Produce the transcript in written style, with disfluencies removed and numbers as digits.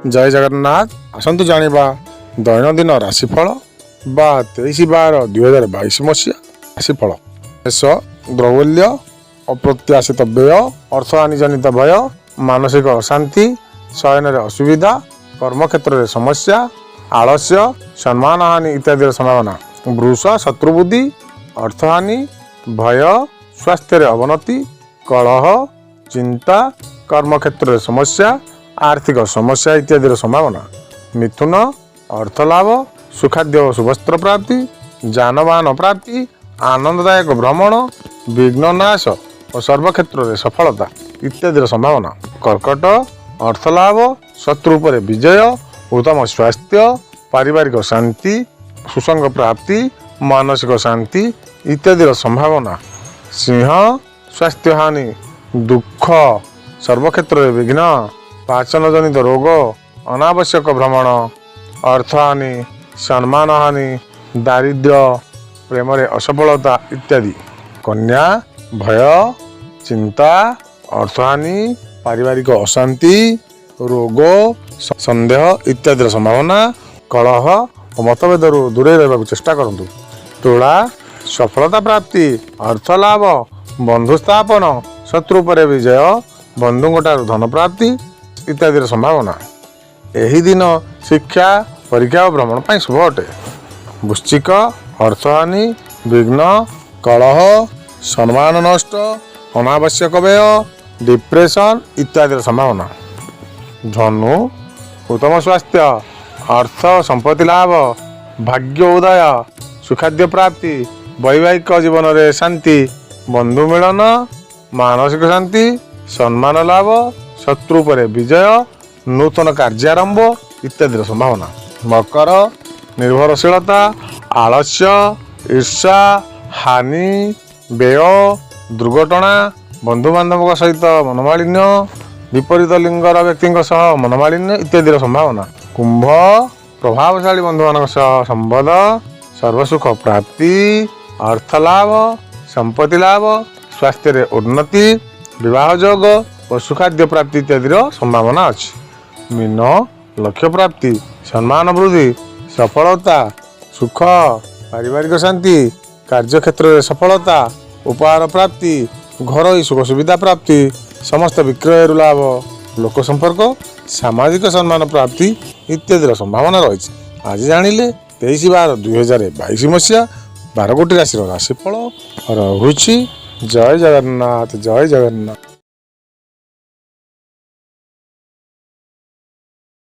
ଜୟ ଜଗନ୍ନାଥ। ଆସନ୍ତୁ ଜାଣିବା ଦୈନନ୍ଦିନ ରାଶିଫଳ ବା 23/12/2022 ମସିହା ରାଶିଫଳ। ମେଷ, ଦ୍ରୌବଲ୍ୟ, ଅପ୍ରତ୍ୟାଶିତ ବ୍ୟୟ, ଅର୍ଥହାନି ଜନିତ ଭୟ, ମାନସିକ ଅଶାନ୍ତି, ଶୟନରେ ଅସୁବିଧା, କର୍ମକ୍ଷେତ୍ରରେ ସମସ୍ୟା, ଆଳସ୍ୟ, ସମ୍ମାନହାନି ଇତ୍ୟାଦିର ସମ୍ଭାବନା। ବୃଷ, ଶତ୍ରୁବୃଦ୍ଧି, ଅର୍ଥହାନି, ଭୟ, ସ୍ୱାସ୍ଥ୍ୟରେ ଅବନତି, କଳହ, ଚିନ୍ତା, କର୍ମକ୍ଷେତ୍ରରେ ସମସ୍ୟା, ଆର୍ଥିକ ସମସ୍ୟା ଇତ୍ୟାଦିର ସମ୍ଭାବନା। ମିଥୁନ, ଅର୍ଥଲାଭ, ସୁଖାଦ୍ୟ ଓ ସୁବସ୍ତ୍ର ପ୍ରାପ୍ତି, ଯାନବାହନ ପ୍ରାପ୍ତି, ଆନନ୍ଦଦାୟକ ଭ୍ରମଣ, ବିଘ୍ନନାଶ ଓ ସର୍ବକ୍ଷେତ୍ରରେ ସଫଳତା ଇତ୍ୟାଦିର ସମ୍ଭାବନା। କର୍କଟ, ଅର୍ଥଲାଭ, ଶତ୍ରୁ ଉପରେ ବିଜୟ, ଉତ୍ତମ ସ୍ୱାସ୍ଥ୍ୟ, ପାରିବାରିକ ଶାନ୍ତି, ସୁସଙ୍ଗ ପ୍ରାପ୍ତି, ମାନସିକ ଶାନ୍ତି ଇତ୍ୟାଦିର ସମ୍ଭାବନା। ସିଂହ, ସ୍ୱାସ୍ଥ୍ୟହାନି, ଦୁଃଖ, ସର୍ବକ୍ଷେତ୍ରରେ ବିଘ୍ନ, ପାଚନଜନିତ ରୋଗ, ଅନାବଶ୍ୟକ ଭ୍ରମଣ, ଅର୍ଥହାନି, ସମ୍ମାନହାନି, ଦାରିଦ୍ର୍ୟ, ପ୍ରେମରେ ଅସଫଳତା ଇତ୍ୟାଦି। କନ୍ୟା, ଭୟ, ଚିନ୍ତା, ଅର୍ଥହାନି, ପାରିବାରିକ ଅଶାନ୍ତି, ରୋଗ, ସନ୍ଦେହ ଇତ୍ୟାଦିର ସମ୍ଭାବନା। କଳହ ଓ ମତଭେଦରୁ ଦୂରେଇ ରହିବାକୁ ଚେଷ୍ଟା କରନ୍ତୁ। ତୁଳା, ସଫଳତା ପ୍ରାପ୍ତି, ଅର୍ଥ ଲାଭ, ବନ୍ଧୁ ସ୍ଥାପନ, ଶତ୍ରୁ ଉପରେ ବିଜୟ, ବନ୍ଧୁଙ୍କ ଠାରୁ ଧନ ପ୍ରାପ୍ତି ଇତ୍ୟାଦିର ସମ୍ଭାବନା। ଏହି ଦିନ ଶିକ୍ଷା, ପରୀକ୍ଷା ଓ ଭ୍ରମଣ ପାଇଁ ଶୁଭ ଅଟେ। ବୃଶ୍ଚିକ, ଅର୍ଥହାନି, ବିଘ୍ନ, କଳହ, ସମ୍ମାନ ନଷ୍ଟ, ଅନାବଶ୍ୟକ ବ୍ୟୟ, ଡିପ୍ରେସନ୍ ଇତ୍ୟାଦିର ସମ୍ଭାବନା। ଧନୁ, ଉତ୍ତମ ସ୍ୱାସ୍ଥ୍ୟ, ଅର୍ଥ ସମ୍ପତ୍ତି ଲାଭ, ଭାଗ୍ୟ ଉଦୟ, ସୁଖାଦ୍ୟ ପ୍ରାପ୍ତି, ବୈବାହିକ ଜୀବନରେ ଶାନ୍ତି, ବନ୍ଧୁ ମିଳନ, ମାନସିକ ଶାନ୍ତି, ସମ୍ମାନ ଲାଭ, ଶତ୍ରୁ ଉପରେ ବିଜୟ, ନୂତନ କାର୍ଯ୍ୟାରମ୍ଭ ଇତ୍ୟାଦିର ସମ୍ଭାବନା। ମକର, ନିର୍ଭରଶୀଳତା, ଆଳସ୍ୟ, ଈର୍ଷା, ହାନି, ବ୍ୟୟ, ଦୁର୍ଘଟଣା, ବନ୍ଧୁବାନ୍ଧବଙ୍କ ସହିତ ମନୋମାଳିନ୍ୟ, ବିପରୀତ ଲିଙ୍ଗର ବ୍ୟକ୍ତିଙ୍କ ସହ ମନୋମାଳିନ୍ୟ ଇତ୍ୟାଦିର ସମ୍ଭାବନା। କୁମ୍ଭ, ପ୍ରଭାବଶାଳୀ ବନ୍ଧୁମାନଙ୍କ ସହ ସମ୍ବନ୍ଧ, ସର୍ବସୁଖ ପ୍ରାପ୍ତି, ଅର୍ଥ ଲାଭ, ସମ୍ପତ୍ତି ଲାଭ, ସ୍ୱାସ୍ଥ୍ୟରେ ଉନ୍ନତି, ବିବାହ ଯୋଗ ଓ ସୁଖାଦ୍ୟ ପ୍ରାପ୍ତି ଇତ୍ୟାଦିର ସମ୍ଭାବନା ଅଛି। ମୀନ, ଲକ୍ଷ୍ୟ ପ୍ରାପ୍ତି, ସମ୍ମାନ ବୃଦ୍ଧି, ସଫଳତା, ସୁଖ, ପାରିବାରିକ ଶାନ୍ତି, କାର୍ଯ୍ୟକ୍ଷେତ୍ରରେ ସଫଳତା, ଉପହାର ପ୍ରାପ୍ତି, ଘରୋଇ ସୁଖ ସୁବିଧା ପ୍ରାପ୍ତି, ସମସ୍ତ ବିକ୍ରୟରୁ ଲାଭ, ଲୋକ ସମ୍ପର୍କ, ସାମାଜିକ ସମ୍ମାନ ପ୍ରାପ୍ତି ଇତ୍ୟାଦିର ସମ୍ଭାବନା ରହିଛି। ଆଜି ଜାଣିଲେ 23/12/2022 ମସିହା 12 ଗୋଟି ରାଶିର ରାଶିଫଳ ରହୁଛି। ଜୟ ଜଗନ୍ନାଥ, ଜୟ ଜଗନ୍ନାଥ।